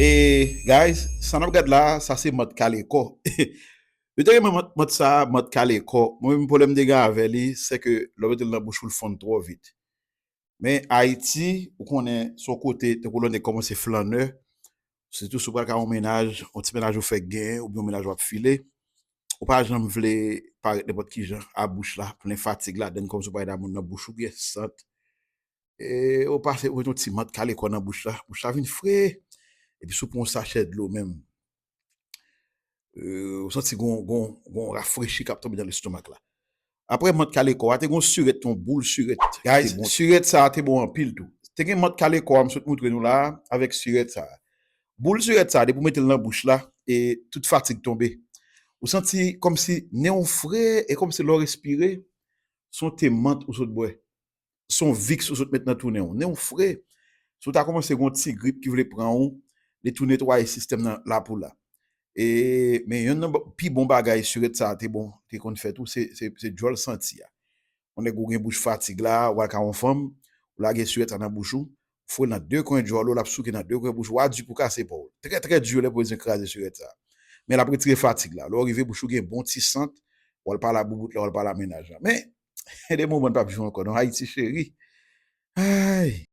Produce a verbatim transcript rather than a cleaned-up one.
E, guys, sa n ap gad la, sa se mant kale kò. Yo te renmen mant, mant sa, mant kale kò. Mwen menm, pwoblèm m te gen avè li, se ke lè w mete l nan bouch ou, l fonn twò vit. Men Ayiti, ou konnen, se yon kote, tankou lè w te kòmanse flannè, sitou si w pral ka yon mennaj, yon ti mennaj ou fèk gen, oubyen yon mennaj w ap file, ou pa janm vle parèt nenpòt ki jan, a bouch la, plen fatig ladann, kòmsi w pa gen moun nan bouch ou, gen sant. E, ou pase, ou met yon ti mant kale kò nan bouch la, bouch la vin fre. Epi si w pran yon sachè dlo menm, e, ou santi gon, gon, gon rafrechi k ap tonbe nan lestomak la. Apre mant kale kò a, te gon sirèt, yon boul sirèt. Guys, sirèt sa a te bon anpil tou. Te gen mant kale kò a, m sot moutre nou la, avèk sirèt sa a. Boul sirèt sa a, depi w mete l nan bouch la, e tout fatig tonbe. Ou santi kòmsi nen w fre, e kòmsi lè w respire, se yon te mant ou sot bwè. Se yon Vicks ou sot met nan tou nen w. Nen w fre. Si w ta kòmanse gen yon ti grip ki vle pran ou, li tou netwaye sistèm nan lapou la. E, men yonn nan ba-, pi bon bagay sirèt sa a te bon, te konn fè tou, se, se, se djòl santi a. Yon nèg ou gen bouch fatig la, ou al ka yon fanm, ou lage sirèt sa nan bouch ou, fwe nan de kwen djòl ou, l ap souke nan de kwen bouch ou, a di pou kase po w. Trè, trè di lè pou bezwen kraze sirèt sa. Men l ap retire fatig la. Lè w rive bouch ou gen bon ti sant, w al pale a boubout la, w al pale a mennaj la. Men, gen de moman n p ap jwe ankò, non, Ayiti cheri. Ay!